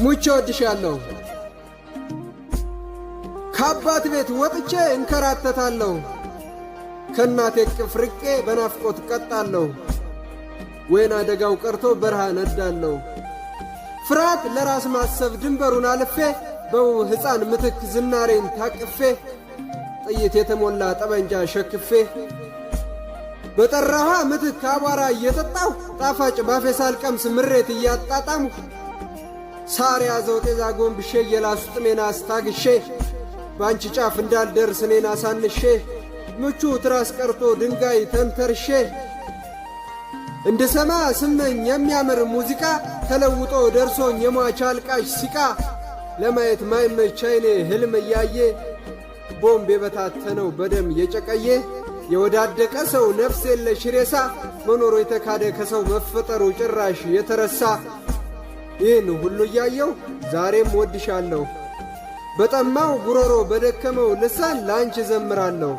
ሙቼ ወድሻለሁ። ከአባት ቤት ወጥቼ እንከራተታለሁ። ከእናቴ እቅፍ ርቄ በናፍቆት ቀጣለሁ። ወይና ደጋው ቀርቶ በረሃ ነዳለሁ። ፍርሃት ለራስ ማሰብ ድንበሩን አልፌ በውብ ሕፃን ምትክ ዝናሬን ታቅፌ ጥይት የተሞላ ጠመንጃ ሸክፌ በጠራኋ ምትክ አቧራ እየጠጣሁ ጣፋጭ ባፌ ሳልቀምስ ምሬት እያጣጣምሁ ሳር ያዘው ጤዛ ጎንብሼ የላሱ ጥሜን አስታግሼ በአንቺ ጫፍ እንዳልደርስ እኔን አሳንሼ ምቹ ትራስ ቀርቶ ድንጋይ ተንተርሼ እንድሰማ ስመኝ የሚያምር ሙዚቃ ተለውጦ ደርሶኝ የሟች አልቃሽ ሲቃ ለማየት ማይመች አይኔ ህልም እያየ ቦምብ የበታተነው በደም የጨቀየ የወዳደቀ ሰው ነፍስ የለሽ ሬሳ መኖሩ የተካደ ከሰው መፈጠሩ ጭራሽ የተረሳ ይህን ሁሉ እያየሁ ዛሬም ወድሻለሁ። በጠማው ጉሮሮ በደከመው ልሳን ላንቺ ዘምራለሁ።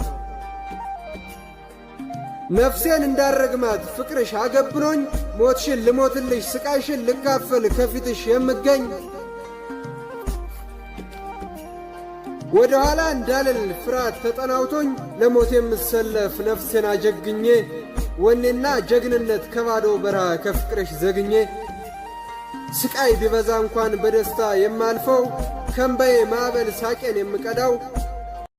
ነፍሴን እንዳረግማት ፍቅርሽ አገብኖኝ ሞትሽን ልሞትልሽ ስቃይሽን ልካፈል ከፊትሽ የምገኝ ወደ ኋላ እንዳልል ፍርሃት ተጠናውቶኝ ለሞት የምሰለፍ ነፍሴን አጀግኜ ወኔና ጀግንነት ከባዶ በረሃ ከፍቅርሽ ዘግኜ ስቃይ ቢበዛ እንኳን በደስታ የማልፈው ከእምባዬ ማዕበል ሳቄን የምቀዳው